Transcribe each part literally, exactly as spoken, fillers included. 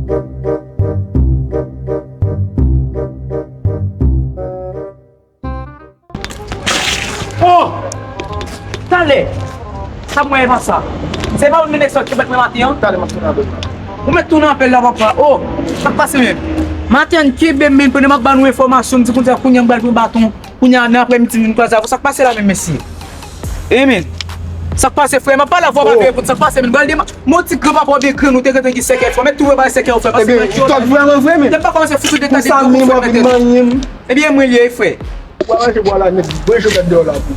Oh! Talè! Sa mwen e pa sa. Se pa ou nèg sa ki bat mwen maten an? Talè, m ap tounen apèl la. Ou mèt tounen apèl la, papa. Oh! Sa k pase menm? Maten an, kenbe m, men, pandan m ap ba nou enfòmasyon, m di konsa, kounye a m pral pran baton. Kounye a, nan aprèmidi, m vin kwaze avè w. Sa k pase la menm, mesye? E men, sa k pase, frè? M ap pale avè w, pa vin reponn. Sa k pase, men? M pral dema-, men yon ti granpapa w byen grenn, ou te gentan gen sèkèy fò. Mèt tou bay sèkèy w, frè, paske mwen tòg vrèman vre, men. Depi pa kòmanse fout ou detay de granpapa w, frè, mèt. Ebyen, mwen li ye, frè. Ou pa manje bwa la nèt, voye jogèt deyò la pou.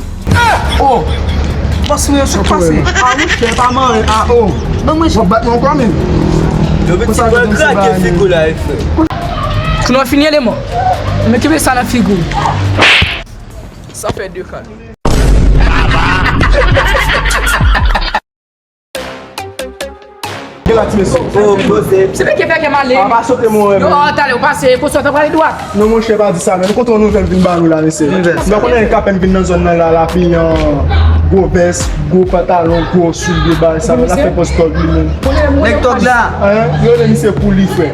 Oh! Bòs mwen, sa k pase? Ah, monchè, pa manje, ah, oh. Ban mwen. W ap bat mwen ankò, men. Yo, pitit, pral krake figo la, wi, frè. Kounye a w fini, eleman. Men kenbe sa nan figo w. Sa fè de kal. Gen la ti mesye. Oh, poze. Se peke fè kè m ale. A pa sote mwen. Yo, oh, talè, ou pase, pou sot, ou prale dwat. Non, monchè, pa di sa, men. M kontan nouvèl vin ba nou la, mesye. Nouvèl. M pa konnen nèg k apèn vin nan zòn nan la, l ap gen yon gwo vès, gwo pantalon, gwo soulye, bagay sa, l ap fè pòz tòg li menm. Nèg tòg la. Hein? Yo rele misye pou li, frè.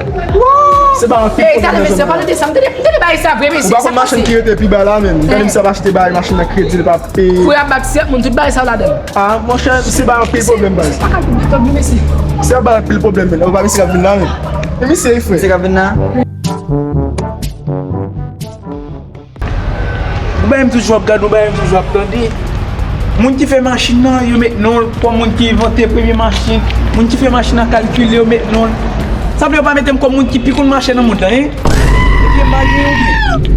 Se pa anpil pwoblèm nan zòn nan. Ey, talè, mesye, pa tande sa, m tande, m tande bagay sa vre, mesye. Ou pa konn machann ki rete pi ba la, menm. Gade misye ap achte bagay, machin nan kredi, l pa peye. Kou y ap bat sèt moun, tout bagay sa yo ladan l. Ah, monchè, misye bay anpil pwoblèm, baz. Misye pa ka vin tòg nou, mesye. Misye ap bay anpil pwoblèm, men. Ou pa misye k ap vin la, men. Men misye, frè. Misye k ap vin la. Ou bay m toujou ap gade, ou bay m toujou ap tande. Moun ki fè machin nan, yo met non l kòm moun ki envante premye machin. Moun ki fè machin nan kalkile, yo met non l. Sa vle yo pa mete m kòm moun ki pi konn mache nan mond lan, hein? Ebyen, m pa gen yon byen.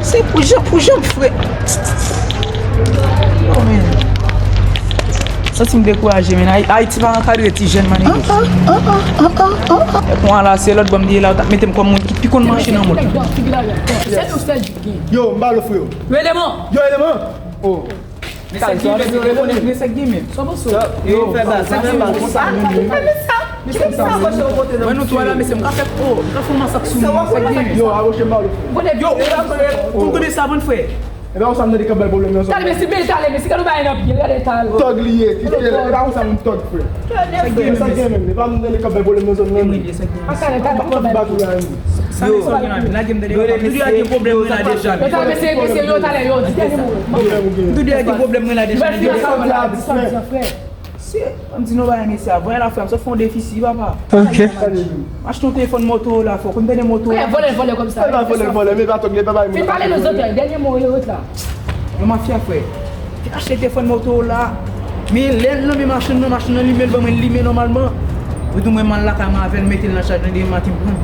Se pou jan, pou jan m fre. Oh, man. Santi m dekouraje, men. Ay-, Ayiti pa ankadre ti jèn, man, nèg. Epi w ala, se lòt bò m te ye la, yo t ap mete m kòm moun ki pi konn mache nan mond. Yo, m ba l, frè. Yo, eleman. Yo, eleman. Oh. Men sa ki vle rekonet men sa k gen menm. Sa w panse? Yo, fè bal, sa fè bal konsa menm. Mwen nou twa la, mesye, m ka fè, oh, m ka fè yon masak sou nou, sa k gen menm. Yo, awoche m ba l. Yo, ou konnen sa, bon, frè. E pa konsa m tande k ap bay pwoblèm nan zòn nan. Talè, mesye, bèl talè, mesye, gade ou bay nan pye, gade talè. Tòg li ye, ki tèl, e pa konsa moun tòg, frè. Sa k gen menm, e pa m tande k ap bay pwoblèm nan zòn nan. Sa k gen menm. Sa mesye ap gen la, men lage m tande. Yo, Doudou a gen pwoblèm mwen la deja. Yo, talè, mesye, mesye, yo, talè, yo, di dènye mo. Doudou a gen pwoblèm mwen la deja. Frè, m di nou bagay, mesye, a voye la, frè, m sot fè yon defisi, papa. Ok. M achte yon telefòn Motorola, frè, ou konn tande Motorola. Frè, vòlè, vòlè kòm sa. Vòlè, vòlè, vòlè, men pa tòg, men pa bay moun. Fin pale nan zòt, dènye mo, yo, ret la. Yon mafya, frè. Te achte telefòn Motorola. Men lè l nan men machann nan, machann nan limen, l ban mwen l limen nòmalman. Epi tou mwen m al lakay mwen avè l, mete l nan chaj nan demen maten m pran.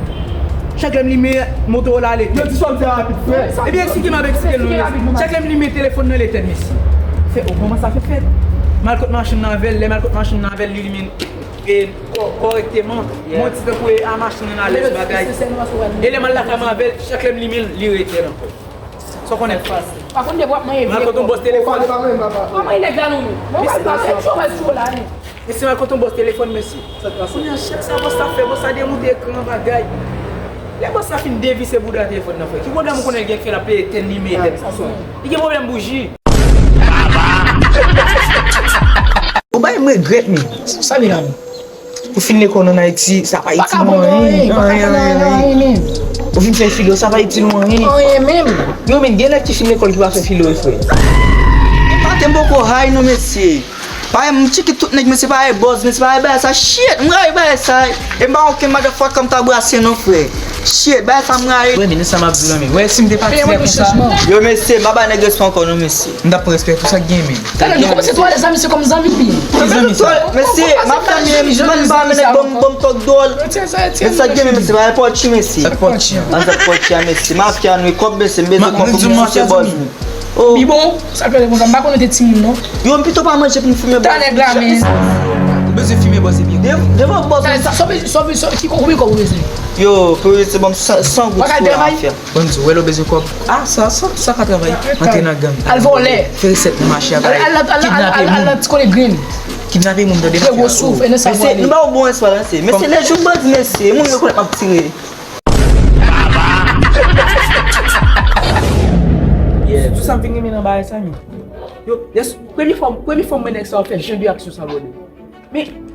Chak lè m limen, Motorola al etèn. Yo di sa w di a rapid, frè. Ebyen, eksplike m, ap eksplike l non, mesye. Chak lè m limen, telefòn nan al etèn, mesye. Fè, oh, kòman sa fè fèt? M al kot machann nan avè l, lè m al kot machann nan avè l, li limen, e, kò-, kòrèkteman. Mwen di tankou, e, a machann nan alèz bagay. E lè m al lakay mwen avè l, chak lè m limen l, li ret etèn ankò. Sa w konnen? Pa konn depi w ap manyen vye kòb. Mwen al kot yon bòs telefòn. Ou pa manyen nèg la non, men. Mwen pral pase cho, pral cho la, men. Mesye, mwen al kot yon bòs telefòn, mesye. Kounye a, chak sa bòs la fè, bòs la demonte ekran an, bagay. Lè bòs la fin devise bouda telefòn nan, frè, ki pwoblèm ou konnen l gen k fè l ap etèn, limen, etèn? Li gen pwoblèm bouji. Ou bay m regrèt, men. Sa vin la, men. Ou fin lekòl ann Ayiti, sa pa itil ou anyen. Anyen, anyen, anyen. Ou fin fè filo, sa pa itil ou anyen. Anyen menm. Yo, men, gen nèg ki fin lekòl ki pa fè filo, wi, frè. Epa, te m poko hay non, mesye. Parèy m tcheke tout nèg, mesye, parèy bòz, mesye, parèy bagay sa, shit, m rayi bagay sa. E m pa okenn motherfucker m ta brase non, frè. Shit, bagay sa m rayi. Wi, men, sa m ap di w la, men. Wè, si m te pati lè konsa. Yo, mesye, m pa bay nèg respè ankò non, mesye. M t ap pran respè tou sa k gen, men. Talè, nou kòmanse twò zanmi, se kòm zanmi li ye. Ki zanmi sa? Mesye, m ap fè men, m pa men nèg ban m, ban m tòg dwòl. Men sa k gen, men, mesye, pa enpòt ki, mesye. Sa k pòt ki a? An, sa k pòt ki a, mesye. Mafya nou, kòb, mesye, m bezwen kòb pou m site bòz mwen. Oh. Bibo, sa k fè konsa, m pa konn ou te timoun, non. Yo, m pito pa manje pou m fimen bòz. Talè, gla, men. Ou bezwen fimen bòz, ebyen. De-, devan bòz. Talè, sa, sa, sa, sa, ki konbyen kòb ou bezwen? Yo, pou se bon, san, san goud sou la, mafya. Bon, di, wè lè w bezwen kòb. Ah, sa, sa, sa ka travay. Antre nan gang. Al vòlè. Fè resèt nan mache a, al, al, al, al, al, al, al ti kote green. Kidnape moun, tande, mafya. Fè gwo souf, e nan sa w ale. Mesye, nou ba w bon espwa la, mesye. Mesye, lè jou bandi, mesye, moun rekonèt m ap tire. Yeah. Tout sa m vin renmen nan bagay sa, men. Yo, yes, premye fwa, premye fwa m wè nèg sa yo fè jan de aksyon sa, bro. Men,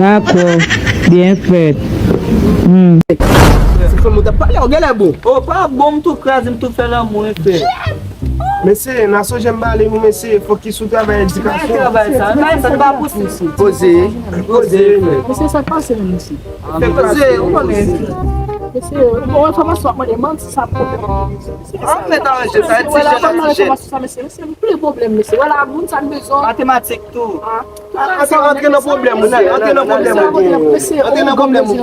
Dakò, byen fèt. Hmm. Se fanm ou t ap pale, ou genlè bon. O, pa bon, m tou kraze, m tou fè lanmou, frè. Mesye, n a sonje m pale nou, mesye, fòk ki sou travay edikasyon. Travay sa, travay sa, nou pa pouse. Poze, poze, men. Mesye, sa k pase menm, mesye? Fè poze, ou konnen. Mesye, bon, enfòmasyon ap mande, manti sa pwoblèm. An mèt aranje sa, ti jèn ak ti jèn. Mesye, mesye, plis pwoblèm, mesye. Wè la, moun sa n bezwen. Matematik tou. Antre, antre nan pwoblèm ou, antre nan pwoblèm ou. Mesye, antre nan pwoblèm ou.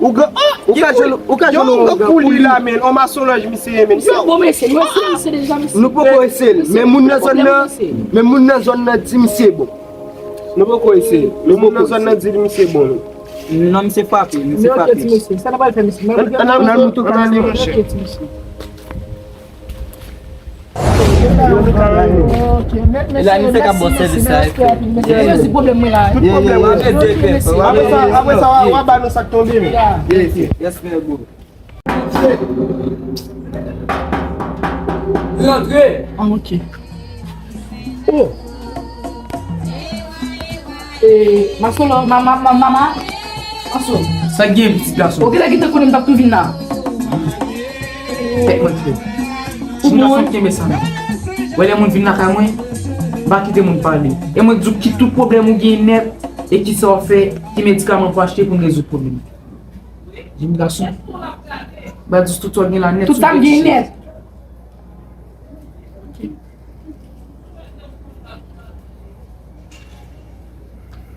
Ou gen, ou ka jwenn, ou ka jwenn yon gran kouli la, men, yon masonlòj misye ye, men. Misye bon, mesye, nou eseye misye deja, mesye. Nou poko eseye l, men moun nan zòn nan, men moun nan zòn nan di misye bon. Nou poko eseye l, men moun nan zòn nan di misye bon. Non, misye frape, misye frape. Sa n ap al fè, mesye? Ann al, monte, ann ale, monchè. E la, misye ka ba w sèvis la, epi. Mwen di pwoblèm mwen la. Tout pwoblèm mwen. Apre sa, apre sa, w a, w a ba nou sa k tonbe, men. Yes, frè, bro. Rantre. Ah, ok. Oh. E, Masolo, ma, ma, ma, mama. Masolo. Sa k gen, pitit gason? Ou genlè gentan konnen m t ap tou vin la. Tèt mwen fre. Ou bon, wi. Kenbe sa, non. Wè lè moun vin lakay mwen, m Pa kite moun pale. E mwen di w ki tout pwoblèm ou gen nèt, e ki sa w fè, ki medikaman pou achte pou n rezoud pwoblèm. Jenn gason. Ba di tout sa w gen la nèt. Tout sa m gen nèt.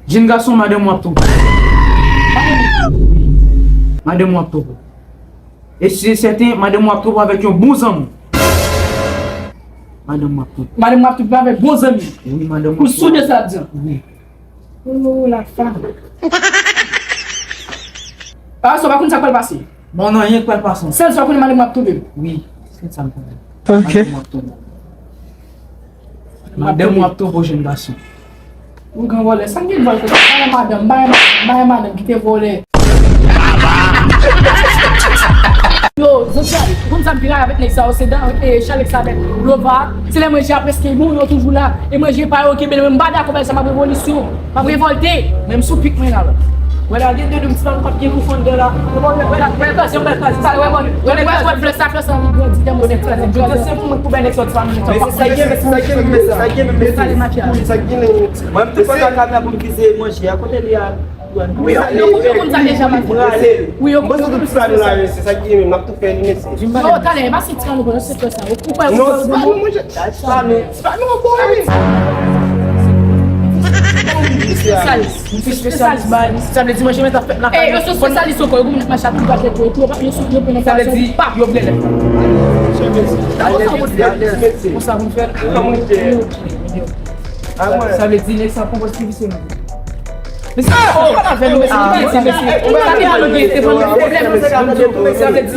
Jenn gason, madanm w ap twonpe. Madanm w ap twonpe. E si se sèten, madanm w ap twonpe avèk yon bon zanmi. Madanm w ap twonpe. Madanm w ap twonpe avèk bon zanmi. Wi, madanm w ap twonpe. Ou si de sa l ap di an? Wi. Oh, la femme. Ah, sa w pa konn sa k pral pase. Bon, non, anyen k pral pase. Sèl sa w konnen, madanm w ap twonpe. Wi, se sa m konnen. Ok. Madanm w ap twonpe. Madanm w ap twonpe, jèn gason. Ou gran vòlè, sa m gen vòlè, m pa yon madanm, m pa yon madanm, m pa yon madanm, kite vòlè. Yo, Jean-Charles, ou konn sa m pi rayi avèk nèg sa yo, se dan, e, Charles avèk Lova, se lè manje a prèske bon, yo toujou la, e manje pa yo kenbe, men m pa dakò avèk sa, m ap revolisyon, m ap revòlte, men m sou pik mwen la, la. Wè la, gen de nou, m ti pa m p ap gen koufon anndan la. Wè la, wè la, wè la, wè la, wè la, wè la, wè la, wè la, flè sa, flè sa, li grandi, tèlman se flè sa, se pou mwen pou bèl nèg sòti pa mwen. Men se sa k gen, men se sa k gen, men se sa k gen, men se sa k gen, men se sa k gen. Mwen, m te pran kamera pou m vize manje a, kote li a? Wi, yo, yo, yo konn sa deja, m ap prale. Wi, yo konn sa deja. Mwen, se tout sa nou la, men se sa k gen, men m ap tou fè li, men se. Yo, talè, e pa se ti kano, se flè sa. Ou kwè, non, se pa nou, manje. Sa nou, se pa nou ankò, wi. Spesyalis. Spesyalis, ba, sa vle di manje mwen t ap fèt nan kay. Yo sou spesyalis ankò, yo goumen mache ak tout bagay, yo, yo, yo pran nan. Sa vle di, yo blè lè. Konsa pou n fè. Sa vle di, nèg sa pran pòz ti visye, non. Mesye, oh, pa avè nou, mesye, mesye, mesye. Sa te pa nou gen, te pa nou gen pwoblèm. Sa vle di,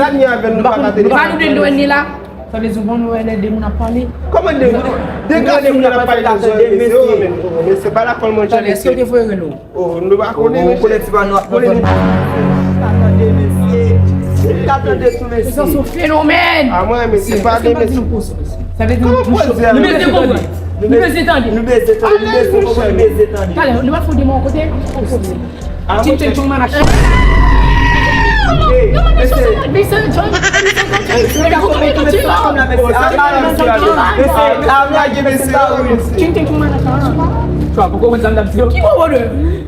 nou pa nou de dwèn ni la. Sa vle di, bon, nou wè lè de moun ap pale. Kòman de moun? De gason moun ap pale de zòn, mesye, oh, men, oh, men se pa lakòl mwen, mesye. Èske yo te voye rele w? Oh, nou pa konnen, mesye. Ou konnen ti pa nou ap konnen. Ou ka tande, mesye. Ou ka tande tou, mesye. Se yon fenomèn. A mwen, mesye, pa de, mesye. Sa vle di nou bezwen konprann. Nou bezwen tande. Nou bezwen tande. Nou bezwen konprann, nou bezwen tande. Talè, nou pa fè demen yon kote. Ting ting ting manache. Ting ting ting manache. Twa, poko konn sa m t ap di yo. Ki bobo de?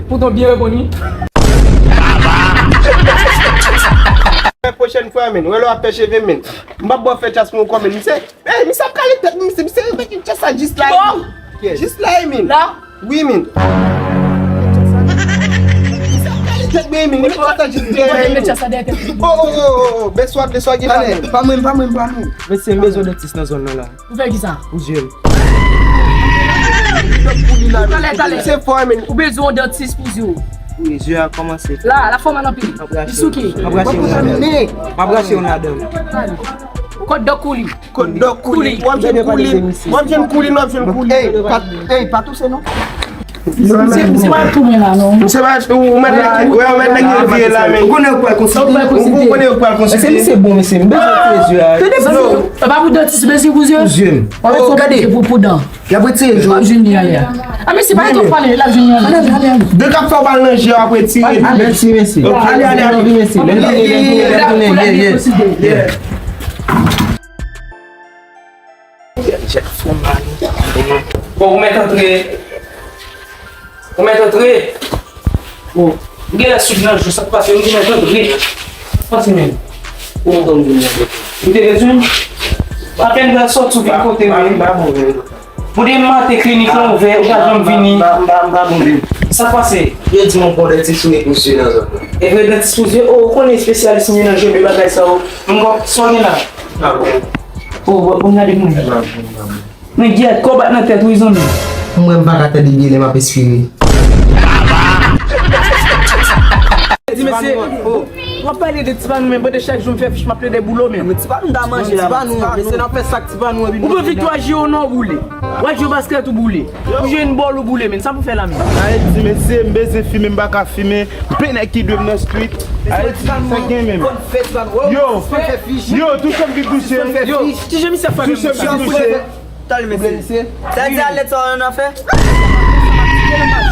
Poutan w byen reponn wi. Pwochèn fwa, men, wè lè w ap fè cheve, men. M p ap ba w fè chas pou yon kò, men, misye. Ey, misye ap kale tèt mwen, misye, misye remèt yon tchas sa jis la. Ki bò? Jis la, Emin. La? Wi, Emin. Misye ap kale tèt mwen, Emin. Li met tchas sa jis dèyè, Emin. Oh, oh, oh, oh, oh. Bèswat, bèswat, gen pa mwen, pa mwen, pa mwen. Mesye, m bezwen dantis nan zòn nan la. Pou fè kisa? Pou zye m. Talè, talè. Se fò, Emin. Ou bezwen yon dantis pou zye w. Wi, zye a kòmanse. La, la fè w mal anpil. Li souke. M ap rache yon ladan. M ap rache yon ladan. Kot dòk kouli. Kot dòk kouli. W ap jwenn kouli. W ap jwenn kouli, w ap jwenn kouli. Ey, pa, ey, pa touse non. Misye, misye pa tou mwen la non. Misye pa, ou, ou mèt la, wè, ou mèt nèg yo vire la, men. Ou konnen ou pral konsilte. Ou konnen ou pral konsilte. Mesye, misye bon, mesye. M bezwen fè zye a. Tande, pa pou dantis, mesye, pou zye. Pou zye m. Ou mèt sou gade pou, pou dan. Y ap retire je w. W ap jwenn li anlè a. A, mesye, pa rete w pale, l ap jwenn li anlè. De k ap fè w bal nan je w ap retire. Mèsi, mesye. Ale, ale, ale. Mèsi, mesye. Lè n tounen, lè n tounen, lè n tounen, lè n tounen, lè n tounen. Bon, ou mèt antre. Ou mèt antre. Bon, ou gen lè soud nan jou, sa k pase, ou gen lè tann ri. Sa k pase menm? Ou kontan vin nan kote. Ou te bezwen m? Apèn pral sòti, ou vin kote mwen. Pou demen maten klinik lan ouvè, ou pa janm vini. M pa, m pa, m pa bon menm. Sa k pase? Yo di m yon bon dantis wi pou zye nan zòn nan. E vre dantis pou zye? Oh, ou konnen espesyalis m ye nan jwe de bagay sa yo. M gon, sa w gen la? M pa bon. Oh, w ap gade pou mwen. M pa bon, m pa bon. Men gyèt, kò bat nan tèt ou wi zanmi. Mwen m pa ka tande byen lè m ap espire. Di mesye, w ap pale de ti pa nou men, pandan chak jou m fè fich m ap plede boule w men. Men ti pa nou ta manje la, ti pa nou, mesye n ap fè sa k ti pa nou epi nou. Ou pran viktwa je w non boule. W al jwe baskèt ou boule. Ou jwe handball ou boule men, sa pou fè la men. Ayiti mesye, m bezwen fimen, m pa ka fimen. M plen nèg ki dwe m nan street. Ayiti, sa gen menm. Yo, yo, touche m ki touche. Yo, touche m ki touche. Talè mesye. Sa di alèt sa w nan fè?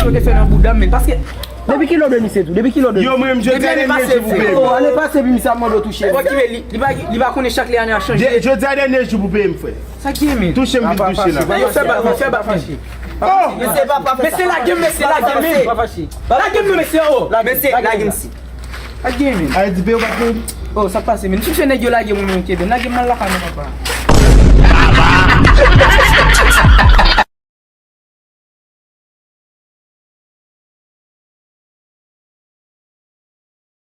Yo te fè nan bouda m men. Paske depi kilè w dwe misye tou? Depi kilè w dwe? Yo, mwen menm jodi a dènye jou pou peye m. Oh, ane pase epi misye ap mande w touche. Li, li pa, li pa konnen chak lè ane a chanje. Jodi a dènye jou pou peye m, frè. Sa ki men? Touche m vin touche la. Yo fè ba, yo fè ba fache. Mesye, pa pa fè sa. Mesye, lage m, mesye, lage m, men. Pa fache. Lage m non, mesye, oh. Mesye, lage m si. Lage m, men. Ay, di pe yo pa pe. Oh, sa k pase, men? M sou fè nèg yo lage m, men, Kevin. Lage m, m al lakay mwen, papa.